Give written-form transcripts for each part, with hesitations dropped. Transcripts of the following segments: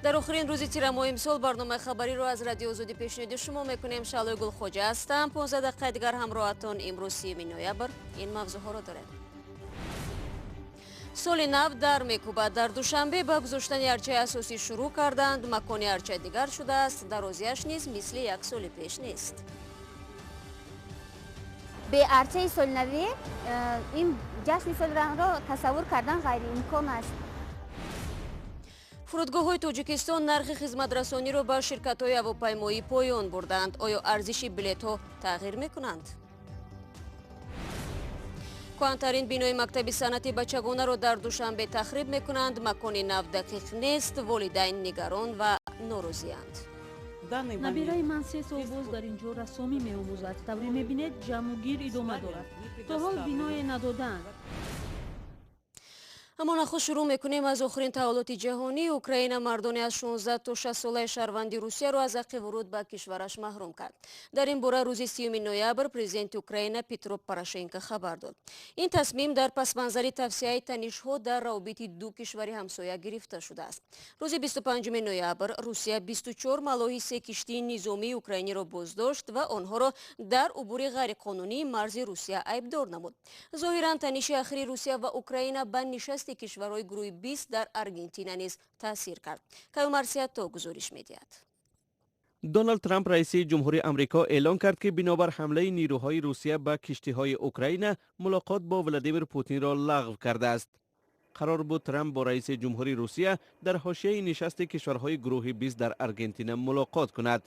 Дар охирин рӯзи тирамоҳи имсол барномаи хабариро аз Радиои Озодӣ пешниҳоди шумо мекунем. Шаълои Гулхоҷа ҳастам. 15 дақиқаи дигар ҳамроҳатон. Имрӯз 30 ноябр ин мавзӯъҳоро дорем. Соли нав дар мекӯбад. Дар Душанбе ба гузоштани арчаи асосӣ шурӯъ карданд. Макони арча дигар шудааст, дарозиаш низ мисли як соли пеш нест. Бе арчаи солинавӣ ин ҷашни солинавро тасаввур кардан ғайриимкон аст. Фурудгоҳҳои Тоҷикистон нархи хизматрасониро ба ширкатҳои ҳавопаймоӣ поён бурданд. Оё арзиши билетҳо тағйир мекунанд? Кӯҳантарин бинои мактаби санъати бачагонаро дар Душанбе тахриб мекунанд. Макони нав дақиқ нест, волидайн нигарон ва норозианд. Набираи ман 3 сол боз дар ин ҷо рассомӣ меомӯзад. Тавре мебинед, ҷамъугир идома дорад. То ҳол биное надодаанд. Аммо нахуст шурӯъ мекунем аз охирин таҳаввулоти ҷаҳонӣ. Украина мардоне аз 16 то 60 солаи шаҳрванди Русияро аз ҳаққи вуруд ба кишвараш маҳрум кард. Дар ин бора рӯзи 30 ноябр президенти Украина Петро Порошенко хабар дод. Ин тасмим дар пасманзари тавсеаи танишҳо дар равобити ду кишвари ҳамсоя гирифта шудааст. Рӯзи 25 ноябр Русия 24 маллоҳи се киштии низомии украиниро боздошт ва онҳоро дар убури ғайриқонунии марзи Русия айбдор намуд. Зоҳиран, таниши ахири Русия ва Украина ба нишасти кишварҳои гурӯҳи 20 дар Аргентина низ таъсир кард. Каюмарсиятто гузориш медиҳад. Доналд Трамп, раиси ҷумҳури Амрико, эълон кард, ки бинобар ҳамлаи нирӯҳои Русия ба киштиҳои Украина мулоқот бо Владимир Путинро лағв кардааст. Қарор буд Трамп бо раиси ҷумҳури Русия дар ҳошияи нишасти кишварҳои гурӯҳи 20 дар Аргентина мулоқот кунад.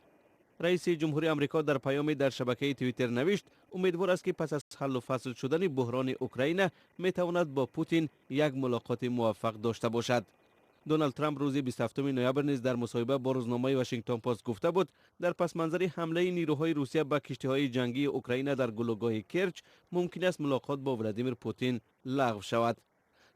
Раиси ҷумҳури Амрико дар паёме дар шабакаи Твиттер навишт, умедвор аст, ки пас аз ҳаллу фасл шудани буҳрони Украина метавонад бо Путин як мулоқоти муваффақ дошта бошад. Доналд Трамп рӯзи 27 ноябр низ дар мусоҳиба бо рӯзномаи Вашингтон Пост гуфта буд, дар пасманзари ҳамлаи нирӯҳои Русия ба киштиҳои ҷангии Украина дар гулӯгоҳи Керч мумкин аст мулоқот бо Владимир Путин лағв шавад.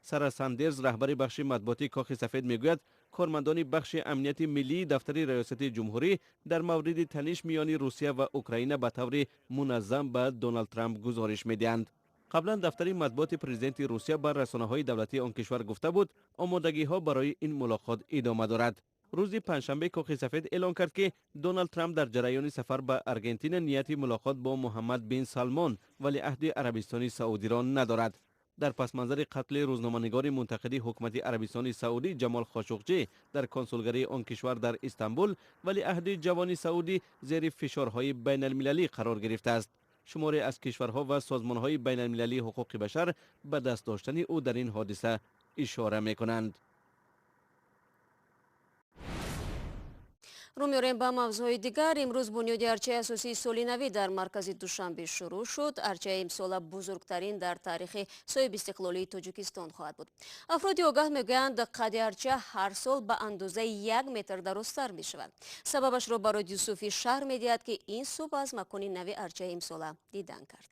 Сара Сандерс, раҳбари бахши матбуотии Кохи Сафед, мегӯяд, кормандони бахши амнияти миллии дафтари раёсати ҷумҳурӣ дар мавриди таниш миёни Русия ва Украина ба таври муназзам ба Доналд Трамп гузориш медиҳанд. Қаблан дафтари матбуоти президенти Русия ба расонаҳои давлатии он кишвар гуфта буд, омодагиҳо барои ин мулоқот идома дорад. Рӯзи панҷшанбе Кохи Сафед эълон кард, ки Доналд Трамп дар ҷараёни сафар ба Аргентина нияти мулоқот бо Муҳаммад бин Салмон, валиаҳди Арабистони Саудиро, надорад. Дар пасманзари қатли рӯзноманигори мунтақиди ҳукумати Арабистони Саудӣ Ҷамол Хошуқҷӣ дар консулгарии он кишвар дар Истанбул, валиаҳди ҷавони саудӣ зери фишорҳои байналмилалӣ қарор гирифтааст. Шуморе аз кишварҳо ва созмонҳои байналмилалии ҳуқуқи башар ба даст доштани ӯ дар ин ҳодиса ишора мекунанд. Рӯ меорем ба мавзӯъҳои дигар. Имрӯз бунёди арчаи асосии соли навӣ дар маркази Душанбе шурӯъ шуд. Арчаи имсола бузургтарин дар таърихи соҳибистиқлолии Тоҷикистон хоҳад буд. Афроди огаҳ мегӯянд, қадди арча ҳар сол ба андозаи 1 метр дарозтар мешавад. Сабабашро Бароди Юсуфӣ шарҳ медиҳад, ки ин субҳ аз макони нави арчаи имсола дидан кард.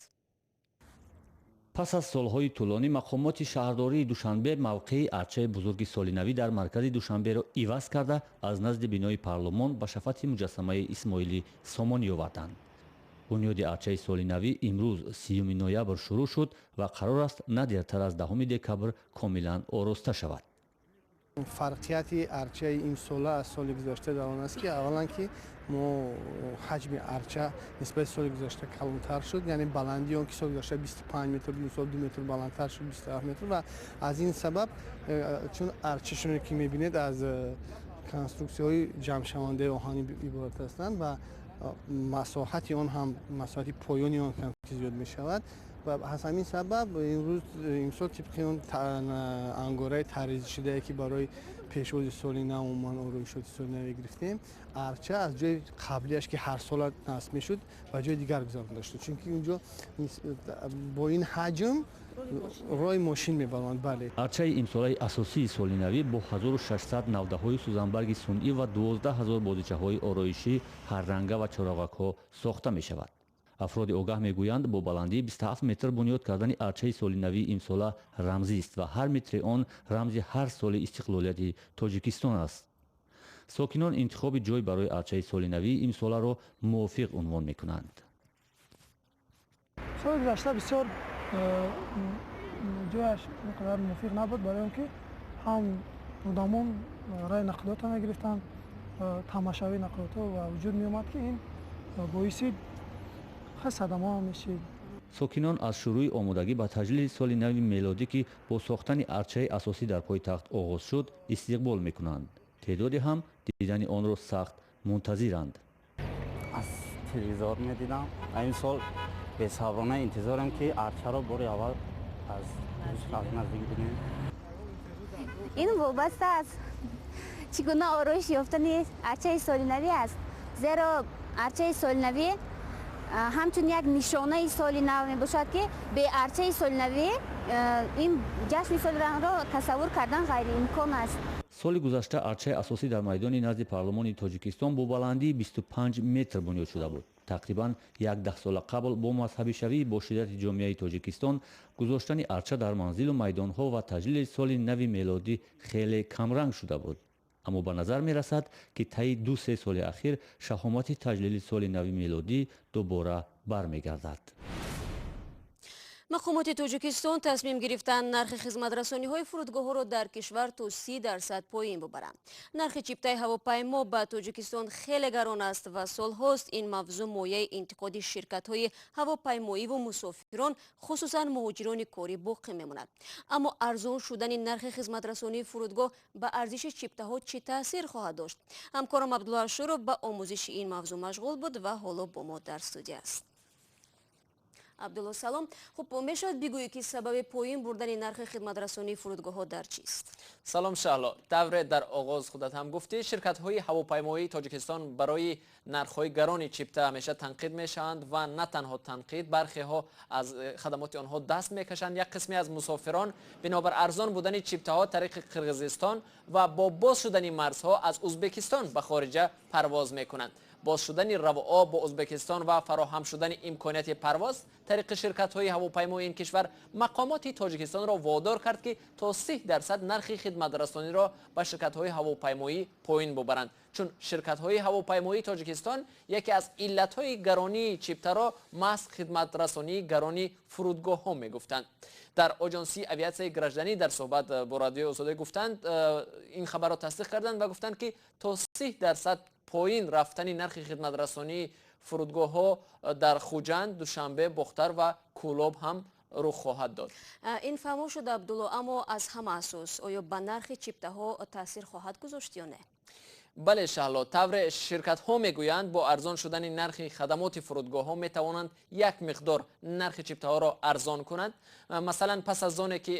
Пас аз солҳои тӯлонӣ мақомоти шаҳрдории Душанбе мавқеи арчаи бузурги солинавӣ дар маркази Душанберо иваз карда, аз назди бинои парлумон ба шафати муҷассамаи Исмоили Сомонӣ оварданд. Бунёди арчаи солинавӣ имрӯз, 30 ноябр, шурӯъ шуд ва қарор аст на дертар аз 10 декабр комилан ороста шавад. Фарқияти арчаи имсола аз соли гузашта дар он аст, ки аввалан, ки мо ҳаҷми арча нисбати соли гузашта калонтар шуд, яъне баландии он, ки соли гузашта 25 метр, имсол 2 метр баландтар шуд, 27 метр. Ва аз ин сабаб, чун арча, чуне ки мебинед, аз конструксияҳои ҷамъшавандаи оҳанӣ иборат ҳастанд ва масоҳати он ҳам, масоҳати поёни он кам зиёд мешавад, ва аз ҳамин сабаб имрӯз, имсол, тибқи он ангораи тарҳрезишудае, ки барои пешвози соли нав, умуман ороишоти соли наве гирифтем, арча аз ҷои қаблиаш, ки ҳар сола насб мешуд, ба ҷои дигар гузаронда шуд, чунки унҷо бо ин ҳаҷм роҳи мошин мебаранд, бале. Арчаи имсолаи асосии солинавӣ бо 1600 навдаҳои сӯзанбарги сунъӣ ва 12 ҳазор бозичаҳои ороишӣ ҳарранга ва чароғакҳо сохта мешавад. Афроди огаҳ мегӯянд, бо баландии 27 метр бунёд кардани арчаи солинавии имсола рамзист ва ҳар метри он рамзи ҳар соли истиқлолияти Тоҷикистон аст. Сокинон интихоби ҷой барои арчаи солинавии имсоларо мувофиқ унвон мекунанд. Соли гузашта бисёр ҷояш он қадар мувофиқ набуд, барои он ки ҳам одамон Раи нақлиётро мегирифтанд, тамашавии нақлиётҳо ва вуҷуд меомад, ки ин боиси садамаҳо мешид. Сокинон аз шурӯи омодагӣ ба таҷлили соли нави мелодӣ, ки бо сохтани арчаи асосӣ дар пойтахт оғоз шуд, истиқбол мекунанд. Теъдоде ҳам дидани онро сахт мунтазиранд. Аз телевизор медидам. Имсол бесаброна интизорем, ки арчаро бори аввал аз наздик бинем. Ин вобаста аз чӣ гуна ороиш ёфтани арчаи соли навӣ аст, зеро арчаи соли навӣ ҳамчун як нишонаи соли нав мебошад, ки бе арчаи соли навӣ ин ҷашни соли навро тасаввур кардан ғайриимкон аст. Соли гузашта арчаи асосӣ дар майдони назди парлумони Тоҷикистон бо баландии 25 метр бунёд шуда буд. Тақрибан як даҳсола қабл бо мазҳабишавии бо шиддати ҷомеаи Тоҷикистон гузоштани арча дар манзилу майдонҳо ва таҷлили соли нави мелодӣ хеле камранг шуда буд. Аммо ба назар мерасад, ки таи 2-3 соли ахир шаҳомати таҷлили соли нави мелодӣ дубора бармегардад. Мақомоти Тоҷикистон тасмим гирифтанд нархи хизматрасониҳои фурудгоҳҳоро дар кишвар то 30% поин бубаранд. Нархи чиптаи ҳавопаймо ба Тоҷикистон хеле гарон аст ва солҳост ин мавзӯъ мояи интиқоди ширкатҳои ҳавопаймоиву мусофирон, хусусан муҳоҷирони корӣ, боқӣ мемонад. Аммо арзон шудани нархи хизматрасонии фурудгоҳ ба арзиши чиптаҳо чӣ таъсир хоҳад дошт? Ҳамкорам Абдулло Ашуров ба омӯзиши ин мавзӯъ машғул буд ва ҳоло бо мо дар студия аст. Абдулло, салом. Хуб, мешавад бигӯӣ, ки сабаби поин бурдани нархи хидматрасонии фурудгоҳҳо дар чист? Салом, Шаҳло. Тавре дар оғоз худат ҳам гуфтӣ, ширкатҳои ҳавопаймоии Тоҷикистон барои нархҳои гарони чипта ҳамеша танқид мешаванд ва на танҳо танқид, бархеҳо аз хадамоти онҳо даст мекашанд. Як қисме аз мусофирон бинобар арзон будани чиптаҳо тариқи Қирғизистон ва бо боз шудани марзҳо аз Узбекистон ба хориҷа парвоз мекунанд. Боз шудани равооб бо Узбекистон ва фароҳам шудани имконияти парвоз тариқи ширкатҳои ҳавопаймои ин кишвар мақомоти Тоҷикистонро водор кард, ки то 30% нархи хидматрасониро ба ширкатҳои ҳавопаймоӣ поин бубаранд, чун ширкатҳои ҳавопаймоии Тоҷикистон яке аз иллатҳои гаронии чиптаро маҳз хидматрасонии гарони фурудгоҳҳо мегуфтанд. Дар Оҷонсии авиатсияи гражданӣ дар суҳбат бо Радиои Озодӣ гуфтанд, ин хабарро тасдиқ карданд ва гуфтанд, ки то 30% поин рафтани нархи хидматрасонии фурудгоҳҳо дар Хуҷанд, Душанбе, Бохтар ва Кӯлоб ҳам рух хоҳад дод. Ин фаҳмо шуд, Абдулло, аммо аз ҳама асос, оё ба нархи чиптаҳо таъсир хоҳад гузошт ё не? Бале, Шаҳло, тавре ширкатҳо мегӯянд, бо арзон шудани нархи хадамоти фурудгоҳҳо метавонанд як миқдор нархи чиптаҳоро арзон кунанд. Масалан, пас аз оне ки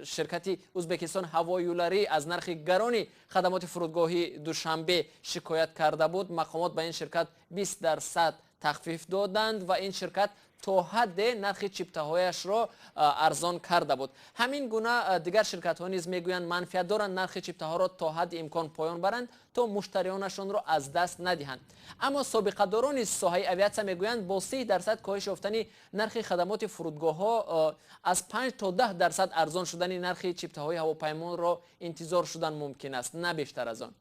ширкати Узбекистон ҳавоюларӣ аз нархи гарони хадамоти фурудгоҳи Душанбе шикоят карда буд, мақомот ба ин ширкат 20% тахфиф доданд ва ин ширкат то ҳадде нархи чиптаҳояшро арзон карда буд. Ҳамин гуна дигар ширкатҳо низ мегӯянд, манфиат доранд нархи чиптаҳоро то ҳадди имкон поён баранд, то муштариёнашонро аз даст надиҳанд. Аммо собиқадорони соҳаи авиатсия мегӯянд, бо 30% коҳиш ёфтани нархи хадамоти фурудгоҳҳо аз 5 то 10% арзон шудани нархи чиптаҳои ҳавопаймонро интизор шудан мумкин аст, на бештар аз он,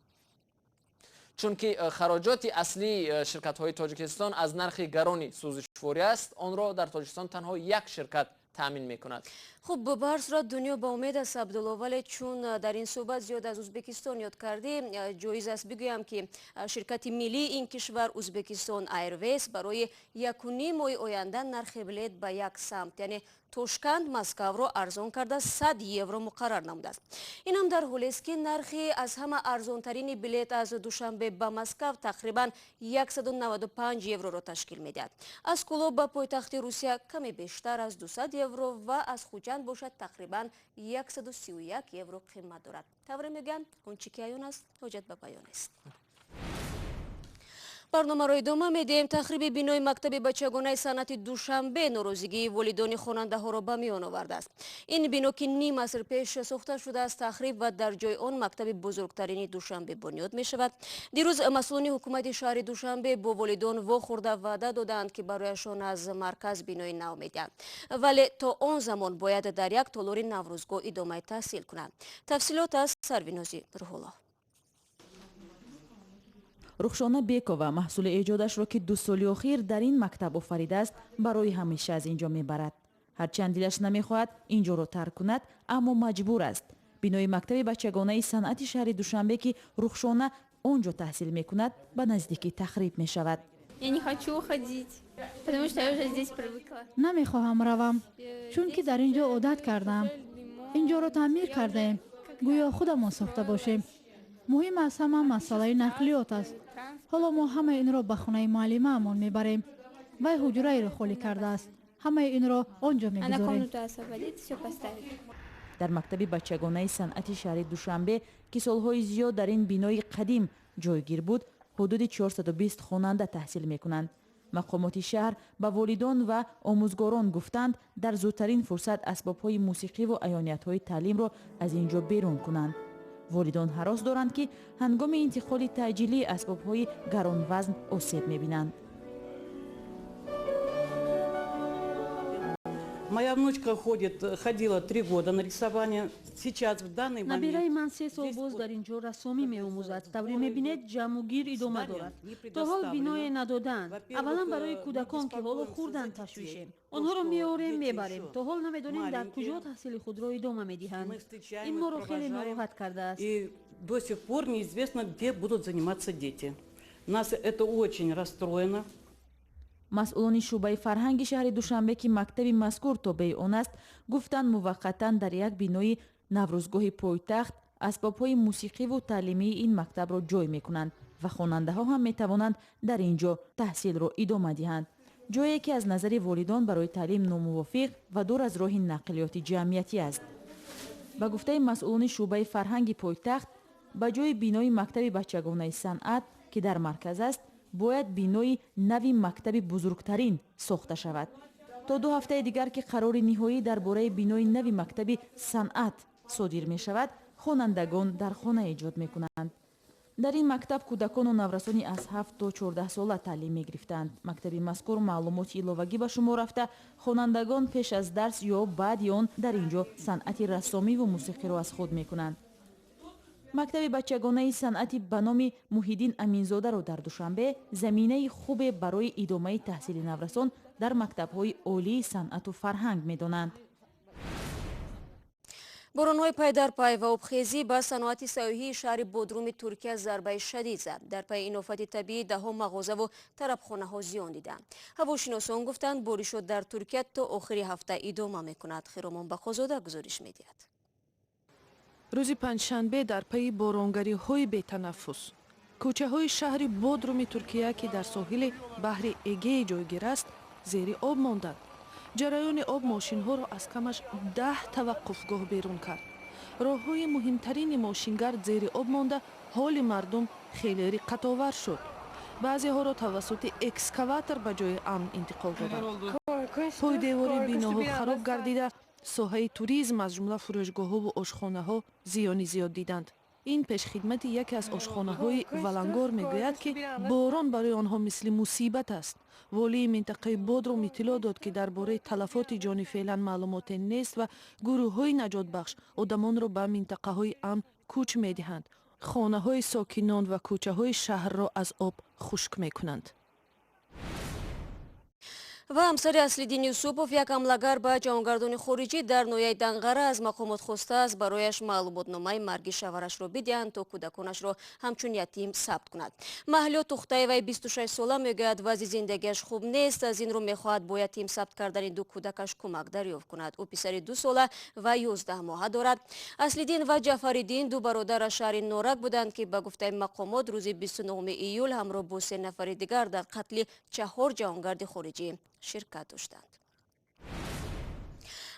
чунки хароҷоти аслии ширкатҳои Тоҷикистон аз нархи гарони сӯзишворӣ аст. Онро дар Тоҷикистон танҳо як ширкат таъмин мекунад. Хуб, ба ҳар сурат дунё ба умед аст, Абдулло. Вале чун дар ин суҳбат зиёд аз Узбекистон ёд кардӣ, ҷоиз аст бигӯям, ки ширкати миллии ин кишвар, Узбекистон Airways, барои 1,5 моҳи оянда нархи билет ба як самт, яъне Тошканд Москавро арзон карда 100 евро муқаррар намудааст. Ин ҳам дар ҳолест, ки нархи аз ҳама арзонтарини билет аз Душанбе ба Москав тақрибан 195 евроро ташкил медиҳад. Аз Кӯлоб ба пойтахти Русия каме бештар аз 200 евро ва аз Хуҷанд бошад тақрибан 131 евро қимат дорад. Тавре мегӯянд, он чӣ ки аён аст, ҳоҷат ба баён нест. Барномаро идома медиҳем. Тахриби бинои мактаби бачагонаи санъати Душанбе норозигии волидони хонандаҳоро ба миён овардааст. Ин бино, ки ним аср пеш сохта шудааст, тахриб ва дар ҷои он мактаби бузургтарини Душанбе бунёд мешавад. Дирӯз масъулони ҳукумати шаҳри Душанбе бо волидон вохӯрда, ваъда додаанд, ки барояшон аз марказ бинои нав медиҳанд, вале то он замон бояд дар як толори Наврӯзгоҳ идомаи таҳсил кунанд. Тафсилот аз Сарвинози Рӯҳулло. Рухшона Бекова маҳсули эҷодашро, ки 2 соли охир дар ин мактаб офаридааст, барои ҳамеша аз ин ҷо мебарад. Ҳарчанд дилаш намехоҳад ин ҷоро тарк кунад, аммо маҷбур аст. Бинои мактаби бачагонаи санъати шаҳри Душанбе, ки Рухшона он ҷо таҳсил мекунад, ба наздикӣ тахриб мешавад. Я не хочу уходить, потому что я уже здесь привыкла. Намехоҳам равам, чунки дар ин ҷо одат кардаам. Ин ҷоро таъмир кардаем, гӯё худамон сохта бошем. Муҳим аз ҳама масъалаи нақлиёт аст. Ҳоло мо ҳамаи инро ба хонаи муаллимаамон мебарем. Вай ҳуҷраеро холӣ кардааст, ҳамаи инро он ҷо Она мегузорем. комнату освободит, все поставит. Дар мактаби бачагонаи санъати шаҳри Душанбе, ки солҳои зиёд дар ин бинои қадим ҷойгир буд, ҳудуди 420 хонанда таҳсил мекунанд. Мақомоти шаҳр ба волидон ва омӯзгорон гуфтанд, дар зудтарин фурсат асбобҳои мусиқиву аёниятҳои таълимро аз ин ҷо берун кунанд. Волидон ҳарос доранд, ки ҳангоми интиқоли таъҷилии асбобҳои гаронвазн осеб мебинанд. Моя внучка ходит, ходила 3 года на рисование. Сейчас, в данный момент... Набираи ман 3 сол боз дар ин ҷо рассомӣ меомӯзад. Тавре мебинед, ҷамъугир идома дорад. То ҳол биное надодаанд. Аввалан, барои кӯдакон, ки ҳоло хурданд, ташвишем. Онҳоро меорем, мебарем, то ҳол намедонем, дар куҷо таҳсили худро идома медиҳанд. Ин моро хеле нороҳат кардааст. И до сих пор неизвестно, где будут заниматься дети. Нас это очень расстроено. Масъулони шӯъбаи фарҳанги шаҳри Душанбе, ки мактаби мазкур тобеи он аст, гуфтанд, муваққатан дар як бинои Наврӯзгоҳи пойтахт асбобҳои мусиқиву таълимии ин мактабро ҷой мекунанд ва хонандаҳо ҳам метавонанд дар ин ҷо таҳсилро идома диҳанд, ҷое ки аз назари волидон барои таълим номувофиқ ва дур аз роҳи нақлиёти ҷамъиятӣ аст. Ба гуфтаи масъулони шӯъбаи фарҳанги пойтахт, ба ҷои бинои мактаби бачагонаи санъат, ки дар марказ аст, бояд бинои нави мактаби бузургтарин сохта шавад. То 2 ҳафтаи дигар, ки қарори ниҳоӣ дар бораи бинои нави мактаби санъат содир мешавад, хонандагон дар хона эҷод мекунанд. Дар ин мактаб кӯдакону наврасони аз 7 то 14 сола таълим мегирифтанд. Мактаби мазкур маълумоти иловагӣ ба шумор рафта, хонандагон пеш аз дарс ё баъди он дар ин ҷо санъати рассомиву мусиқиро аз худ мекунанд. Мактаби бачагонаи санъати ба номи Муҳиддин Аминзодаро дар Душанбе заминаи хубе барои идомаи таҳсили наврасон дар мактабҳои олии санъату фарҳанг медонанд. Боронҳои пайдарпай ва обхезӣ ба саноати сайёҳии шаҳри Бодруми Туркия зарбаи шадид зад. Дар пайи ин офати табиӣ даҳҳо мағозаву тарабхонаҳо зиён диданд. Ҳавошиносон гуфтанд, боришот дар Туркия то охири ҳафта идома мекунад. Хиромон Бақозода гузориш медиҳад. Рӯзи панҷшанбе дар пайи боронгариҳои бетанаффус кӯчаҳои шаҳри Бодруми Туркия, ки дар соҳили баҳри Эгей ҷойгир аст, зери об монданд. Ҷараёни об мошинҳоро аз камаш 10 таваққуфгоҳ берун кард. Роҳҳои муҳимтарини мошингард зери об монда, ҳоли мардум хеле риққатовар шуд. Баъзеҳоро тавассути экскаватор ба ҷои амн интиқол доданд. Пойдевори биноҳо хароб гардида, соҳаи туризм, аз ҷумла фурӯшгоҳҳову ошхонаҳо, зиёни зиёд диданд. Ин пешхидмати яке аз ошхонаҳои Валангор мегӯяд, ки борон барои онҳо мисли мусибат аст. Волии минтақаи Бодрум иттилоъ дод, ки дар бораи талафоти ҷонӣ феълан маълумоте нест ва гурӯҳҳои наҷотбахш одамонро ба минтақаҳои амн кӯч медиҳанд, хонаҳои сокинон ва кӯчаҳои шаҳрро аз об хушк мекунанд. Ва ҳамсари Аслиддин Юсупов, як ҳамлагар ба ҷавонгардони хориҷӣ дар ноҳияи Данғара, аз мақомот хостааст, барояш маълумотномаи марги шавҳарашро бидиҳанд, то кӯдаконашро ҳамчун ятим сабт кунад. Маҳлиё Тухтаеваи 26 сола мегӯяд, вазъи зиндагиаш хуб нест, аз ин рӯ мехоҳад бо ятим сабт кардани ду кӯдакаш кӯмак дарёфт кунад. Ӯ писари 2 сола ва 11 моҳа дорад. Аслиддин ва Ҷафариддин ду бародар аз шаҳри Норак буданд, ки ба гуфтаи мақомот рӯзи 29 июл ҳамроҳ бо се нафари дигар дар қатли чаҳор ҷавонгарди хориҷӣ ширкат доштанд.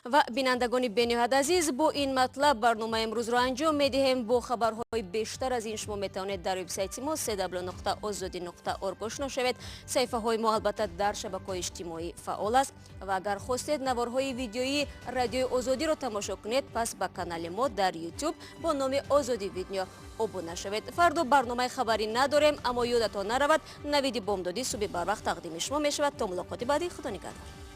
Ва бинандагони бениҳоят азиз, бо ин матлаб барномаи имрӯзро анҷом медиҳем. Бо хабарҳои бештар аз ин шумо метавонед дар вебсайти мо cw.ozodi.org ошно шавед. Саҳифаҳои мо албатта дар шабакаҳои иҷтимоӣ фаъол аст ва агар хостед наворҳои видеоии Радиои Озодиро тамошо кунед, пас ба канали мо дар Ютуб бо номи Озодӣ Видео обуна шавед. Фардо барномаи хабарӣ надорем, аммо ёдатон наравад, Навиди бомдодӣ субҳи барвақт тақдими шумо мешавад. То мулоқоти баъдӣ, худо нигаҳдор.